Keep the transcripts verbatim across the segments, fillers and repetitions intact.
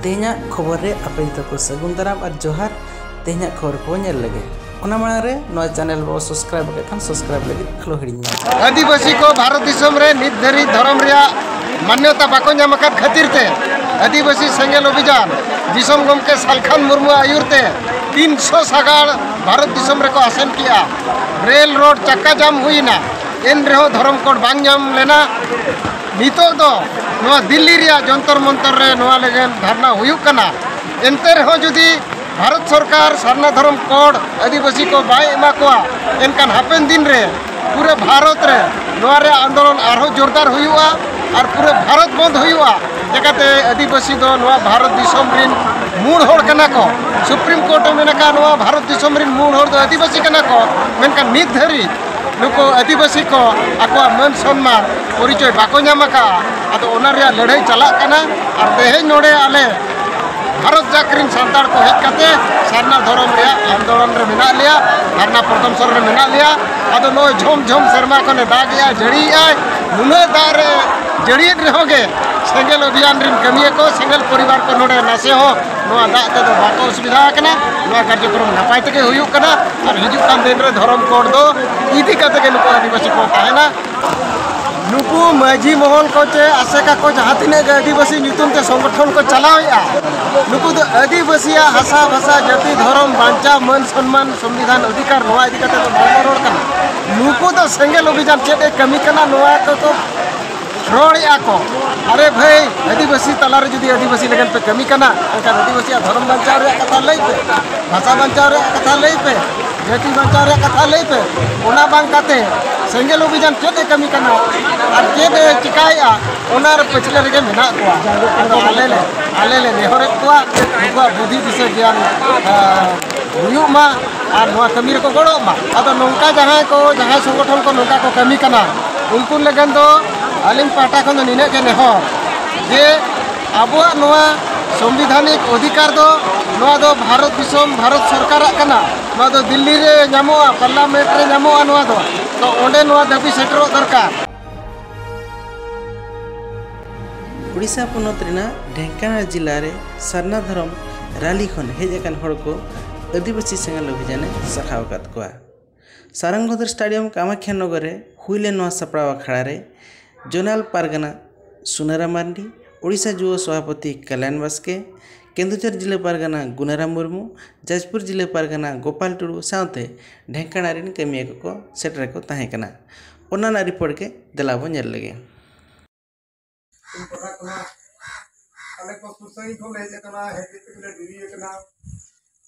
ᱛᱮᱦᱮᱧᱟᱜ ᱠᱷᱚᱵᱚᱨ ᱨᱮ ᱟᱯᱮ ᱡᱚᱛᱚ ᱠᱚ ᱥᱟᱹᱜᱩᱱ ᱫᱟᱨᱟᱢ ᱟᱨ ᱡᱚᱦᱟᱨ᱾ ᱛᱮᱦᱮᱧᱟᱜ ᱠᱷᱚᱵᱚᱨ ᱠᱚ ᱧᱮᱞ ᱞᱟᱹᱜᱤᱫ, ᱚᱱᱟ ᱢᱟᱲᱟᱝ ᱨᱮ ᱱᱚᱣᱟ ᱪᱮᱱᱮᱞ ᱵᱚ ᱥᱟᱵᱥᱠᱨᱟᱭᱤᱵ ᱟᱠᱟᱫ ᱠᱷᱟᱱ ᱥᱟᱵᱥᱠᱨᱟᱭᱤᱵ ᱞᱟᱹᱜᱤᱫ ᱟᱞᱚ ᱦᱤᱲᱤᱧ ᱢᱟ᱾ ᱟᱹᱫᱤᱵᱟᱹᱥᱤ ᱠᱚ ᱵᱷᱟᱨᱚᱛ ᱫᱤᱥᱚᱢ ᱨᱮ ᱱᱤᱛ ᱫᱷᱟᱹᱨᱤᱡ ᱫᱷᱚᱨᱚᱢ ᱨᱮᱭᱟᱜ ᱢᱟᱱᱭᱚᱛᱟ ᱵᱟᱠᱚ ᱧᱟᱢ ᱟᱠᱟᱫ ᱠᱷᱟᱹᱛᱤᱨ ᱛᱮ ᱟᱹᱫᱤᱵᱟᱹᱥᱤ ᱥᱮᱸᱜᱮᱞ ᱚᱵᱷᱤᱡᱟᱱ ᱫᱤᱥᱚᱢ ᱜᱚᱢᱠᱮ ᱥᱟᱞᱠᱷᱟᱱ ᱢᱩᱨᱢᱩ ᱟᱹᱭᱩᱨ ᱛᱮ ᱛᱤᱱᱥᱚ ᱥᱟᱜᱟᱲ ᱵᱷᱟᱨᱚᱛ ᱫᱤᱥᱚᱢ ᱨᱮᱠᱚ ᱟᱥᱮᱱ ᱠᱮᱜᱼᱟ᱾ ᱨᱮᱞ ᱨᱳᱰ ᱪᱟᱠᱟ ᱡᱟᱢ ᱦᱩᱭᱮᱱᱟ, ᱮᱱ ᱨᱮᱦᱚᱸ ᱫᱷᱚᱨᱚᱢ ᱠᱳᱰ ᱵᱟᱝ ᱧᱟᱢ ᱞᱮᱱᱟ᱾ ᱱᱤᱛᱚᱜ ᱫᱚ ᱱᱚᱣᱟ ᱫᱤᱞᱞᱤ ᱨᱮᱭᱟᱜ ᱡᱚᱱᱛᱚᱨ ᱢᱚᱱᱛᱚᱨ ᱨᱮ ᱱᱚᱣᱟ ᱞᱟᱹᱜᱤᱫ ᱫᱷᱟᱨᱱᱟ ᱦᱩᱭᱩᱜ ᱠᱟᱱᱟ᱾ ᱮᱱᱛᱮ ᱨᱮᱦᱚᱸ ᱡᱩᱫᱤ ᱵᱷᱟᱨᱚᱛ ᱥᱚᱨᱠᱟᱨ ᱥᱟᱨᱱᱟ ᱫᱷᱚᱨᱚᱢ ᱠᱳᱰ ᱟᱹᱫᱤᱵᱟᱹᱥᱤ ᱠᱚ ᱵᱟᱭ ᱮᱢᱟ ᱠᱚᱣᱟ, ᱮᱱᱠᱷᱟᱱ ᱦᱟᱯᱮᱱ ᱫᱤᱱ ᱨᱮ ᱯᱩᱨᱟᱹ ᱵᱷᱟᱨᱚᱛ ᱨᱮ ᱱᱚᱣᱟ ᱨᱮᱭᱟᱜ ᱟᱱᱫᱳᱞᱚᱱ ᱟᱨᱦᱚᱸ ᱡᱳᱨᱫᱟᱨ ᱦᱩᱭᱩᱜᱼᱟ ᱟᱨ ᱯᱩᱨᱟᱹ ᱵᱷᱟᱨᱚᱛ ᱵᱚᱱᱫ ᱦᱩᱭᱩᱜᱼᱟ᱾ ᱪᱮᱠᱟᱛᱮ ᱟᱹᱫᱤᱵᱟᱹᱥᱤ ᱫᱚ ᱱᱚᱣᱟ ᱵᱷᱟᱨᱚᱛ ᱫᱤᱥᱚᱢ ᱨᱤᱱ ᱢᱩᱬ ᱦᱚᱲ ᱠᱟᱱᱟ ᱠᱚ᱾ ᱥᱩᱯᱨᱤᱢ ᱠᱳᱨᱴ ᱮ ᱢᱮᱱ ᱟᱠᱟᱫ ᱱᱚᱣᱟ ᱵᱷᱟᱨᱚᱛ ᱫᱤᱥᱚᱢ ᱨᱤᱱ ᱢᱩᱬ ᱦᱚᱲ ᱫᱚ ᱟᱹᱫᱤᱵᱟᱹᱥᱤ ᱠᱟᱱᱟ ᱠᱚ, ᱢᱮᱱᱠᱷᱟᱱ ᱱᱤᱛ ᱫᱷᱟᱹᱨᱤᱡ ᱱᱩᱠᱩ ᱟᱹᱫᱤᱵᱟᱹᱥᱤ ᱠᱚ ᱟᱠᱚᱣᱟᱜ ᱢᱟᱹᱱ ᱥᱚᱱᱢᱟᱱ ᱯᱚᱨᱤᱪᱚᱭ ᱵᱟᱠᱚ ᱧᱟᱢ ᱟᱠᱟᱫᱼᱟ᱾ ᱟᱫᱚ ᱚᱱᱟ ᱨᱮᱭᱟᱜ ᱞᱟᱹᱲᱦᱟᱹᱭ ᱪᱟᱞᱟᱜ ᱠᱟᱱᱟ᱾ ᱟᱨ ᱛᱮᱦᱮᱧ ᱱᱚᱰᱮ ᱟᱞᱮ ᱵᱷᱟᱨᱚᱛ ᱡᱟᱠ ᱨᱤᱱ ᱥᱟᱱᱛᱟᱲ ᱠᱚ ᱦᱮᱡ ᱠᱟᱛᱮ ᱥᱟᱨᱱᱟ ᱫᱷᱚᱨᱚᱢ ᱨᱮᱭᱟᱜ ᱟᱱᱫᱳᱞᱚᱱ ᱨᱮ ᱢᱮᱱᱟᱜ ᱞᱮᱭᱟ, ᱫᱷᱟᱨᱱᱟ ᱯᱨᱚᱫᱚᱨᱥᱚᱱ ᱨᱮ ᱢᱮᱱᱟᱜ ᱞᱮᱭᱟ᱾ ᱟᱫᱚ ᱱᱚᱜᱼᱚᱭ ᱡᱷᱚᱢ ᱡᱷᱚᱢ ᱥᱮᱨᱢᱟ ᱠᱷᱚᱱᱮ ᱫᱟᱜᱮᱜᱼᱟᱭ, ᱡᱟᱹᱲᱤᱭᱮᱜᱼᱟᱭ, ᱱᱩᱱᱟᱹᱜ ᱫᱟᱜ ᱨᱮ ᱡᱟᱹᱲᱤᱭᱮᱫ ᱨᱮᱦᱚᱸ ᱜᱮ ᱥᱮᱸᱜᱮᱞ ᱚᱵᱷᱤᱭᱟᱱ ᱨᱤᱱ ᱠᱟᱹᱢᱤᱭᱟᱹ ᱠᱚ, ᱥᱮᱸᱜᱮᱞ ᱯᱚᱨᱤᱵᱟᱨ ᱠᱚ ᱱᱚᱰᱮ ᱱᱟᱥᱮ ᱦᱚᱸ ᱱᱚᱣᱟ ᱫᱟᱜ ᱛᱮᱫᱚ ᱵᱟᱠᱚ ᱚᱥᱩᱵᱤᱫᱷᱟ ᱟᱠᱟᱱᱟ᱾ ᱱᱚᱣᱟ ᱠᱟᱨᱡᱚᱠᱨᱚᱢ ᱱᱟᱯᱟᱭ ᱛᱮᱜᱮ ᱦᱩᱭᱩᱜ ᱠᱟᱱᱟ᱾ ᱟᱨ ᱦᱤᱡᱩᱜ ᱠᱟᱱ ᱫᱤᱱ ᱨᱮ ᱫᱷᱚᱨᱚᱢ ᱠᱳᱰ ᱫᱚ ᱤᱫᱤ ᱠᱟᱛᱮ ᱜᱮ ᱱᱩᱠᱩ ᱟᱹᱫᱤᱵᱟᱹᱥᱤ ᱠᱚ ᱛᱟᱦᱮᱱᱟ᱾ ᱱᱩᱠᱩ ᱢᱟᱹᱡᱷᱤ ᱢᱚᱦᱚᱞ ᱠᱚ ᱪᱮ ᱟᱥᱮᱠᱟ ᱠᱚ ᱡᱟᱦᱟᱸ ᱛᱤᱱᱟᱹᱜ ᱜᱮ ᱟᱹᱫᱤᱵᱟᱹᱥᱤ ᱧᱩᱛᱩᱢ ᱛᱮ ᱥᱚᱝᱜᱚᱴᱷᱚᱱ ᱠᱚ ᱪᱟᱞᱟᱣᱮᱫᱼᱟ, ᱱᱩᱠᱩ ᱫᱚ ᱟᱹᱫᱤᱵᱟᱹᱥᱤᱭᱟᱜ ᱦᱟᱥᱟ ᱵᱷᱟᱥᱟ ᱡᱟᱹᱛᱤ ᱫᱷᱚᱨᱚᱢ ᱵᱟᱧᱪᱟᱣ ᱢᱟᱹᱱ ᱥᱚᱱᱢᱟᱱ ᱥᱚᱝᱵᱤᱫᱷᱟᱱ ᱚᱫᱷᱤᱠᱟᱨ ᱱᱚᱣᱟ ᱤᱫᱤ ᱠᱟᱛᱮ ᱫᱚ ᱵᱟᱝᱠᱚ ᱨᱚᱲ ᱠᱟᱱᱟ᱾ ᱱᱩᱠᱩ ᱫᱚ ᱥᱮᱸᱜᱮᱞ ᱚᱵᱷᱤᱡᱟᱱ ᱪᱮᱫ ᱮ ᱠᱟᱹᱢᱤ ᱠᱟᱱᱟ ᱱᱚᱣᱟ ᱠᱚᱠᱚ ᱨᱚᱲᱮᱫᱼᱟ ᱠᱚ᱾ ᱟᱨᱮ ᱵᱷᱟᱹᱭ, ᱟᱹᱫᱤᱵᱟᱹᱥᱤ ᱛᱟᱞᱟᱨᱮ ᱡᱩᱫᱤ ᱟᱹᱫᱤᱵᱟᱹᱥᱤ ᱞᱟᱹᱜᱤᱫ ᱯᱮ ᱠᱟᱹᱢᱤ ᱠᱟᱱᱟ, ᱮᱱᱠᱷᱟᱱ ᱟᱹᱫᱤᱵᱟᱹᱥᱤᱭᱟᱜ ᱫᱷᱚᱨᱚᱢ ᱵᱟᱧᱪᱟᱣ ᱨᱮᱭᱟᱜ ᱠᱟᱛᱷᱟ ᱞᱟᱹᱭ ᱯᱮ, ᱵᱷᱟᱥᱟ ᱵᱟᱧᱪᱟᱣ ᱨᱮᱭᱟᱜ ᱠᱟᱛᱷᱟ ᱞᱟᱹᱭ ᱯᱮ, ᱡᱟᱹᱛᱤ ᱵᱟᱧᱪᱟᱣ ᱨᱮᱭᱟᱜ ᱠᱟᱛᱷᱟ ᱞᱟᱹᱭ ᱯᱮ᱾ ᱚᱱᱟ ᱵᱟᱝ ᱠᱟᱛᱮ ᱥᱮᱸᱜᱮᱞ ᱚᱵᱷᱤᱡᱟᱱ ᱪᱮᱫ ᱮ ᱠᱟᱹᱢᱤ ᱠᱟᱱᱟ ᱟᱨ ᱪᱮᱫ ᱮ ᱪᱤᱠᱟᱭᱮᱫᱼᱟ, ᱚᱱᱟ ᱨᱮ ᱯᱟᱹᱪᱷᱞᱟᱹ ᱨᱮᱜᱮ ᱢᱮᱱᱟᱜ ᱠᱚᱣᱟ᱾ ᱟᱫᱚ ᱟᱞᱮ ᱞᱮ, ᱟᱞᱮ ᱞᱮ ᱱᱮᱦᱚᱨᱮᱫ ᱠᱚᱣᱟ, ᱩᱱᱠᱩᱣᱟᱜ ᱵᱩᱫᱷᱤ ᱫᱤᱥᱟᱹ ᱜᱮᱭᱟᱱ, ᱟ, ᱦᱩᱭᱩᱜ ᱢᱟ ᱟᱨ ᱱᱚᱣᱟ ᱠᱟᱹᱢᱤ ᱨᱮᱠᱚ ᱜᱚᱲᱚᱜ ᱢᱟ᱾ ᱟᱫᱚ ᱱᱚᱝᱠᱟ ᱡᱟᱦᱟᱸᱭ ᱠᱚ, ᱡᱟᱦᱟᱸᱭ ᱥᱚᱝᱜᱚᱴᱷᱚᱱ ᱠᱚ ᱱᱚᱝᱠᱟ ᱠᱚ ᱠᱟᱹᱢᱤ ᱠᱟᱱᱟ, ᱩᱱᱠᱩ ᱞᱟᱹᱜᱤᱫ ᱫᱚ ᱟᱹᱞᱤᱧ ᱯᱟᱦᱴᱟ ᱠᱷᱚᱱ ᱫᱚ ᱱᱤᱱᱟᱹᱜ ᱜᱮ ᱱᱮᱦᱚᱨ ᱡᱮ ᱟᱵᱚᱣᱟᱜ ᱱᱚᱣᱟ ᱥᱚᱝᱵᱤᱫᱷᱟᱱᱤᱠ ᱚᱫᱷᱤᱠᱟᱨ ᱫᱚ, ᱱᱚᱣᱟ ᱫᱚ ᱵᱷᱟᱨᱚᱛ ᱫᱤᱥᱚᱢ, ᱵᱷᱟᱨᱚᱛ ᱥᱚᱨᱠᱟᱨᱟᱜ ᱠᱟᱱᱟ᱾ ᱱᱚᱣᱟ ᱫᱚ ᱫᱤᱞᱞᱤ ᱨᱮ ᱧᱟᱢᱚᱜᱼᱟ, ᱯᱟᱨᱞᱟᱢᱮᱱᱴ ᱨᱮ ᱧᱟᱢᱚᱜᱼᱟ ᱱᱚᱣᱟ ᱫᱚ᱾ ᱛᱚ ᱚᱸᱰᱮ ᱱᱚᱣᱟ ᱫᱟᱹᱵᱤ ᱥᱮᱴᱮᱨᱚᱜ ᱫᱚᱨᱠᱟᱨ᱾ ᱳᱰᱤᱥᱟ ᱯᱚᱱᱚᱛ ᱨᱮᱱᱟᱜ ᱰᱷᱮᱝᱠᱟᱱᱟᱞ ᱡᱤᱞᱟ ᱨᱮ ᱥᱟᱨᱱᱟ ᱫᱷᱚᱨᱚᱢ ᱨᱟᱞᱤ ᱠᱷᱚᱱ ᱦᱮᱡ ᱟᱠᱟᱱ ᱦᱚᱲ ᱠᱚ ᱟᱹᱫᱤᱵᱟᱹᱥᱤ ᱥᱮᱸᱜᱮᱞ ᱚᱵᱷᱤᱡᱟᱱᱮ ᱥᱟᱨᱦᱟᱣ ᱟᱠᱟᱫ ᱠᱚᱣᱟ᱾ ᱥᱟᱨᱚᱝᱜᱚᱫᱷᱚᱨ ᱥᱴᱮᱰᱤᱭᱟᱢ ᱠᱟᱢᱟᱠᱷᱭᱟ ᱱᱚᱜᱚᱨ ᱨᱮ ᱦᱩᱭ ᱞᱮᱱ ᱱᱚᱣᱟ ᱥᱟᱯᱲᱟᱣ ᱟᱠᱷᱲᱟ ᱨᱮ ᱡᱚᱱᱟᱞ ᱯᱟᱨᱜᱟᱱᱟ ᱥᱩᱱᱟᱨᱟᱢ ᱢᱟᱨᱰᱤ, ᱳᱰᱤᱥᱟ ᱡᱩᱣᱟᱹ ᱥᱚᱵᱷᱟᱯᱚᱛᱤ ᱠᱟᱞᱭᱟᱱ ᱵᱟᱥᱠᱮ, ᱠᱮᱱᱫᱩᱡᱷᱚᱨ ᱡᱤᱞᱟᱹ ᱯᱟᱨᱜᱟᱱᱟ ᱜᱩᱱᱟᱨᱟᱢ ᱢᱩᱨᱢᱩ, ᱡᱟᱡᱽᱯᱩᱨ ᱡᱤᱞᱟᱹ ᱯᱟᱨᱜᱟᱱᱟ ᱜᱳᱯᱟᱞ ᱴᱩᱰᱩ ᱥᱟᱶᱛᱮ ᱰᱷᱮᱝᱠᱟᱱᱟᱞ ᱨᱮᱱ ᱠᱟᱹᱢᱤᱭᱟᱹ ᱠᱚᱠᱚ ᱥᱮᱴᱮᱨ ᱠᱚ ᱛᱟᱦᱮᱸ ᱠᱟᱱᱟ᱾ ᱚᱱᱟ ᱨᱮᱱᱟᱜ ᱨᱤᱯᱳᱨᱴ ᱜᱮ ᱫᱮᱞᱟ ᱵᱚ ᱧᱮᱞ ᱞᱮᱜᱮ᱾ ᱤᱧ ᱯᱟᱦᱴᱟ ᱠᱷᱚᱱᱟᱜ ᱟᱞᱮ ᱠᱚ ᱥᱩᱨ ᱥᱟᱺᱜᱤᱧ ᱠᱷᱚᱱ ᱞᱮ ᱦᱮᱡ ᱟᱠᱟᱱᱟ, ᱦᱮᱡ ᱠᱟᱛᱮ ᱞᱮ ᱰᱮᱨᱤ ᱟᱠᱟᱱᱟ᱾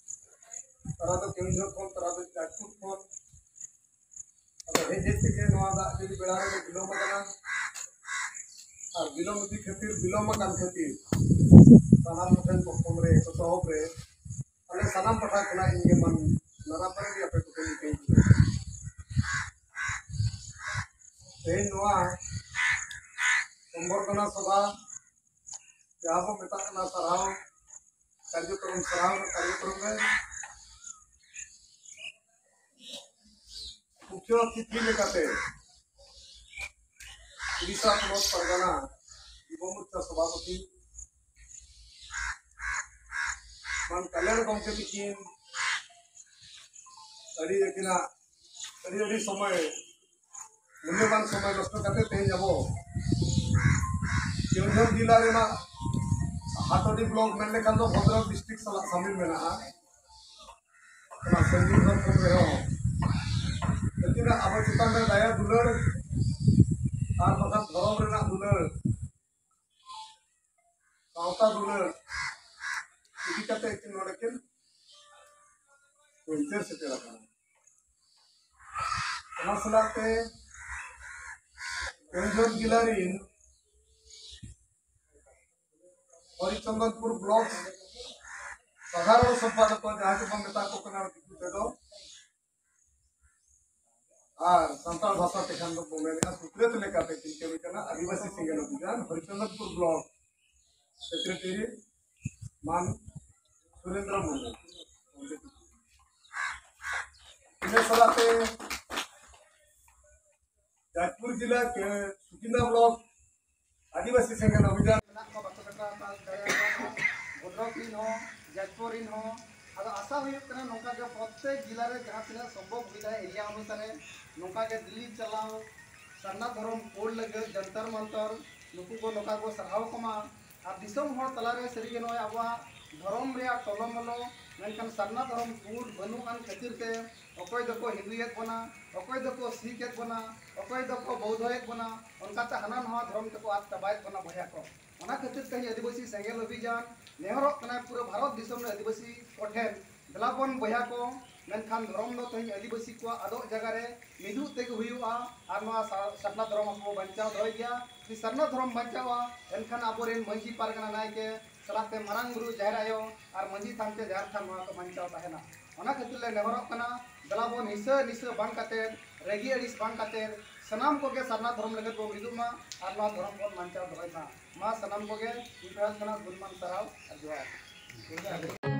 ᱛᱟᱨᱟ ᱫᱚ ᱠᱮᱣᱚᱱᱡᱷᱚᱨ ᱠᱷᱚᱱ, ᱛᱟᱨᱟ ᱫᱚ ᱡᱟᱡᱽᱯᱩᱨ ᱠᱷᱚᱱ᱾ ᱟᱫᱚ ᱦᱮᱡ ᱦᱮᱡ ᱛᱮᱜᱮ ᱱᱚᱣᱟ ᱫᱟᱜ ᱡᱟᱹᱲᱤ ᱵᱮᱲᱟ ᱨᱮ ᱵᱤᱞᱚᱢ ᱟᱠᱟᱱᱟ᱾ ᱟᱨ ᱵᱤᱞᱚᱢ ᱤᱫᱤ ᱠᱷᱟᱹᱛᱤᱨ, ᱵᱤᱞᱚᱢ ᱟᱠᱟᱱ ᱠᱷᱟᱹᱛᱤᱨ ᱥᱟᱱᱟᱢ ᱠᱚᱴᱷᱮᱱ ᱯᱨᱚᱛᱷᱚᱢ ᱨᱮ, ᱮᱛᱚᱦᱚᱵ ᱨᱮ ᱟᱞᱮ ᱥᱟᱱᱟᱢ ᱯᱟᱦᱴᱟ ᱠᱷᱚᱱᱟᱜ ᱤᱧ ᱜᱮ ᱢᱟᱱ ᱱᱟᱨᱟ ᱯᱟᱹᱨᱤ ᱟᱯᱮ ᱠᱚᱴᱷᱮᱱ ᱤᱧ ᱠᱟᱹᱧ ᱠᱟᱱᱟ᱾ ᱛᱮᱦᱮᱧ ᱱᱚᱣᱟ ᱥᱚᱢᱵᱚᱨᱫᱷᱚᱱᱟ ᱥᱚᱵᱷᱟ, ᱡᱟᱦᱟᱸ ᱵᱚ ᱢᱮᱛᱟᱜ ᱠᱟᱱᱟ ᱥᱟᱨᱦᱟᱣ ᱠᱟᱨᱡᱚᱠᱨᱚᱢ, ᱥᱟᱨᱦᱟᱣ ᱨᱮᱱᱟᱜ ᱠᱟᱨᱡᱚᱠᱨᱚᱢ ᱨᱮ ᱢᱩᱠᱷᱭᱚ ᱚᱛᱤᱛᱷᱤ ᱞᱮᱠᱟᱛᱮ ᱩᱲᱤᱥᱥᱟ ᱯᱚᱱᱚᱛ ᱯᱟᱨᱜᱟᱱᱟ ᱡᱩᱵᱚ ᱢᱳᱨᱪᱟ ᱥᱚᱵᱷᱟᱯᱚᱛᱤ ᱢᱟᱱ ᱠᱟᱞᱭᱟᱬ ᱜᱚᱢᱠᱮ ᱛᱤᱠᱤᱱ ᱟᱹᱰᱤ ᱟᱹᱠᱤᱱᱟᱜ ᱟᱹᱰᱤ ᱟᱹᱰᱤ ᱥᱚᱢᱚᱭ, ᱢᱩᱞᱞᱚᱵᱟᱱ ᱥᱚᱢᱚᱭ ᱱᱚᱥᱴᱚ ᱠᱟᱛᱮ ᱛᱮᱦᱮᱧ ᱟᱵᱚ ᱠᱮᱣᱚᱱᱡᱷᱚᱨ ᱡᱮᱞᱟ ᱨᱮᱱᱟᱜ ᱦᱟᱛᱚᱰᱤ ᱵᱞᱚᱠ ᱢᱮᱱ ᱞᱮᱠᱷᱟᱱ ᱫᱚ ᱵᱷᱚᱫᱨᱚᱠ ᱰᱤᱥᱴᱨᱤᱠᱴ ᱥᱟᱞᱟᱜ ᱥᱟᱢᱤᱞ ᱢᱮᱱᱟᱜᱼᱟ᱾ ᱚᱱᱟ ᱥᱟᱺᱜᱤᱧ ᱦᱚᱲ ᱠᱷᱚᱱ ᱨᱮᱦᱚᱸ ᱟᱹᱠᱤᱱᱟᱜ ᱟᱵᱚ ᱪᱮᱛᱟᱱ ᱨᱮ ᱫᱟᱭᱟ ᱫᱩᱞᱟᱹᱲ ᱟᱨ ᱵᱟᱝᱠᱷᱟᱱ ᱫᱷᱚᱨᱚᱢ ᱨᱮᱱᱟᱜ ᱫᱩᱞᱟᱹᱲ, ᱥᱟᱶᱛᱟ ᱫᱩᱞᱟᱹᱲ ᱤᱫᱤ ᱠᱟᱛᱮ ᱠᱤᱱ ᱱᱚᱰᱮ ᱠᱤᱱ ᱯᱚᱧᱪᱟᱭᱮᱛ ᱥᱮᱴᱮᱨ ᱟᱠᱟᱱᱟ᱾ ᱚᱱᱟ ᱥᱟᱞᱟᱜ ᱛᱮ ᱠᱮᱣᱚᱱᱡᱷᱚᱨ ᱡᱮᱞᱟ ᱨᱤᱱ ᱦᱚᱨᱤᱪᱚᱸᱫᱚᱱᱯᱩᱨ ᱵᱞᱚᱠ ᱥᱟᱫᱷᱟᱨᱚᱱ ᱥᱚᱢᱯᱟᱫᱚᱠ, ᱡᱟᱦᱟᱸ ᱜᱮᱵᱚᱱ ᱢᱮᱛᱟ ᱠᱚ ᱠᱟᱱᱟ ᱫᱤᱠᱩ ᱛᱮᱫᱚ, ᱟᱨ ᱥᱟᱱᱛᱟᱲ ᱵᱷᱟᱥᱟ ᱛᱮᱠᱷᱟᱱ ᱫᱚᱵᱚ ᱢᱮᱱᱮᱫᱼᱟ ᱥᱩᱛᱨᱮᱛ ᱞᱮᱠᱟᱛᱮ ᱠᱤᱱ ᱠᱟᱹᱢᱤ ᱠᱟᱱᱟ ᱟᱹᱫᱤᱵᱟᱹᱥᱤ ᱥᱮᱸᱜᱮᱞ ᱚᱵᱷᱤᱡᱟᱱ ᱦᱚᱨᱤᱪᱚᱸᱫᱚᱱᱯᱩᱨ ᱵᱞᱚᱠ ᱥᱮᱠᱨᱮᱴᱟᱨᱤ ᱢᱟᱱ ᱥᱩᱨᱮᱱᱫᱨᱚ ᱢᱩᱨᱢᱩ᱾ ᱤᱱᱟᱹ ᱥᱟᱞᱟᱜ ᱛᱮ ᱡᱟᱡᱽᱯᱩᱨ ᱡᱮᱞᱟ ᱠᱮ-, ᱥᱩᱠᱤᱱᱫᱟ ᱵᱞᱚᱠ ᱟᱹᱫᱤᱵᱟᱹᱥᱤ ᱥᱮᱸᱜᱮᱞ ᱚᱵᱷᱤᱡᱟᱱ ᱢᱮᱱᱟᱜ ᱠᱚᱣᱟ, ᱵᱟᱠᱚ ᱥᱮᱴᱮᱨ ᱫᱟᱲᱮᱭᱟᱠᱚ ᱠᱟᱱᱟ, ᱵᱷᱚᱫᱨᱚᱠ ᱨᱤᱱ ᱦᱚᱸ, ᱡᱟᱡᱽᱯᱩᱨ ᱨᱤᱱ ᱦᱚᱸ᱾ ᱟᱫᱚ ᱟᱥᱟ ᱦᱩᱭᱩᱜ ᱠᱟᱱᱟ ᱱᱚᱝᱠᱟ ᱜᱮ ᱯᱨᱚᱛᱮᱠ ᱡᱮᱞᱟ ᱨᱮ ᱡᱟᱦᱟᱸ ᱛᱤᱱᱟᱹᱜ ᱥᱚᱢᱵᱷᱚᱵ ᱦᱩᱭ ᱫᱟᱲᱮᱭᱟᱜᱼᱟ ᱮᱨᱤᱭᱟ ᱚᱱᱩᱥᱟᱨᱮ, ᱱᱚᱝᱠᱟ ᱜᱮ ᱫᱤᱞᱞᱤ ᱪᱟᱞᱟᱣ, ᱥᱟᱨᱱᱟ ᱫᱷᱚᱨᱚᱢ ᱠᱳᱰ ᱞᱟᱹᱜᱤᱫ ᱡᱚᱱᱛᱚᱨ ᱢᱚᱱᱛᱚᱨ, ᱱᱩᱠᱩ ᱠᱚ ᱱᱚᱝᱠᱟ ᱠᱚ ᱥᱟᱨᱦᱟᱣ ᱠᱚᱢᱟ᱾ ᱟᱨ ᱫᱤᱥᱚᱢ ᱦᱚᱲ ᱛᱟᱞᱟᱨᱮ ᱥᱟᱹᱨᱤᱜᱮ ᱱᱚᱜᱼᱚᱭ ᱟᱵᱚᱣᱟᱜ ᱫᱷᱚᱨᱚᱢ ᱨᱮᱭᱟᱜ ᱴᱚᱞᱚᱢᱚᱞᱚ, ᱢᱮᱱᱠᱷᱟᱱ ᱥᱟᱨᱱᱟ ᱫᱷᱚᱨᱚᱢ ᱠᱳᱰ ᱵᱟᱹᱱᱩᱜ ᱟᱱ ᱠᱷᱟᱹᱛᱤᱨ ᱛᱮ ᱚᱠᱚᱭ ᱫᱚᱠᱚ ᱦᱤᱱᱫᱩᱭᱮᱫ ᱵᱚᱱᱟ, ᱚᱠᱚᱭ ᱫᱚᱠᱚ ᱥᱤᱠᱷ ᱮᱫ ᱵᱚᱱᱟ, ᱚᱠᱚᱭ ᱫᱚᱠᱚ ᱵᱳᱣᱫᱷᱚᱭᱮᱫ ᱵᱚᱱᱟ, ᱚᱱᱠᱟᱛᱮ ᱦᱟᱱᱟ ᱱᱟᱣᱟ ᱫᱷᱚᱨᱚᱢ ᱛᱮᱠᱚ ᱟᱫ ᱪᱟᱵᱟᱭᱮᱫ ᱵᱚᱱᱟ ᱵᱚᱭᱦᱟ ᱠᱚ᱾ ᱚᱱᱟ ᱠᱷᱟᱹᱛᱤᱨ ᱛᱮ ᱛᱮᱦᱮᱧ ᱟᱹᱫᱤᱵᱟᱹᱥᱤ ᱥᱮᱸᱜᱮᱞ ᱚᱵᱷᱤᱡᱟᱱ ᱱᱮᱦᱚᱨᱚᱜ ᱠᱟᱱᱟᱭ ᱯᱩᱨᱟᱹ ᱵᱷᱟᱨᱚᱛ ᱫᱤᱥᱚᱢ ᱨᱮ ᱟᱹᱫᱤᱵᱟᱹᱥᱤ ᱠᱚᱴᱷᱮᱱ, ᱫᱮᱞᱟ ᱵᱚᱱ ᱵᱚᱭᱦᱟ ᱠᱚ, ᱢᱮᱱᱠᱷᱟᱱ ᱫᱷᱚᱨᱚᱢ ᱫᱚ ᱛᱮᱦᱮᱧ ᱟᱹᱫᱤᱵᱟᱹᱥᱤ ᱠᱚᱣᱟᱜ ᱟᱫᱚᱜ ᱡᱟᱭᱜᱟ ᱨᱮ ᱢᱤᱫᱩᱜ ᱛᱮᱜᱮ ᱦᱩᱭᱩᱜᱼᱟ᱾ ᱟᱨ ᱱᱚᱣᱟ ᱥᱟ-, ᱥᱟᱨᱱᱟ ᱫᱷᱚᱨᱚᱢ ᱟᱵᱚ ᱵᱚ ᱵᱟᱧᱪᱟᱣ ᱫᱚᱦᱚᱭ ᱜᱮᱭᱟ᱾ ᱡᱩᱫᱤ ᱥᱟᱨᱱᱟ ᱫᱷᱚᱨᱚᱢ ᱵᱟᱧᱪᱟᱣᱟ, ᱮᱱᱠᱷᱟᱱ ᱟᱵᱚᱨᱮᱱ ᱢᱟᱹᱡᱷᱤ ᱯᱟᱨᱜᱟᱱᱟ ᱱᱟᱭᱠᱮ ᱥᱟᱞᱟᱜ ᱛᱮ ᱢᱟᱨᱟᱝ ᱵᱩᱨᱩ, ᱡᱟᱦᱮᱨ ᱟᱭᱳ ᱟᱨ ᱢᱟᱹᱡᱷᱤ ᱛᱷᱟᱱ ᱪᱮ ᱡᱟᱦᱮᱨ ᱛᱷᱟᱱ ᱱᱚᱣᱟ ᱠᱚ ᱵᱟᱧᱪᱟᱣ ᱛᱟᱦᱮᱱᱟ᱾ ᱚᱱᱟ ᱠᱷᱟᱹᱛᱤᱨ ᱞᱮ ᱱᱮᱦᱚᱨᱚᱜ ᱠᱟᱱᱟ, ᱫᱮᱞᱟ ᱵᱚᱱ ᱦᱤᱥᱟᱹ ᱱᱤᱥᱟᱹ ᱵᱟᱝ ᱠᱟᱛᱮ, ᱨᱟᱹᱜᱤ ᱟᱹᱲᱤᱥ ᱵᱟᱝ ᱠᱟᱛᱮ, ᱥᱟᱱᱟᱢ ᱠᱚᱜᱮ ᱥᱟᱨᱱᱟ ᱫᱷᱚᱨᱚᱢ ᱞᱟᱹᱜᱤᱫ ᱵᱚᱱ ᱢᱤᱫᱚᱜ ᱢᱟ ᱟᱨ ᱱᱚᱣᱟ ᱫᱷᱚᱨᱚᱢ ᱵᱚᱱ ᱵᱟᱧᱪᱟᱣ ᱫᱚᱦᱚᱭ ᱢᱟ᱾ ᱢᱟ ᱥᱟᱱᱟᱢ ᱠᱚᱜᱮ ᱤᱧ ᱯᱟᱦᱴᱟ ᱠᱷᱚᱱᱟᱜ ᱜᱩᱱᱢᱟᱱ ᱥᱟᱨᱦᱟᱣ ᱟᱨ ᱡᱚᱦᱟᱨ᱾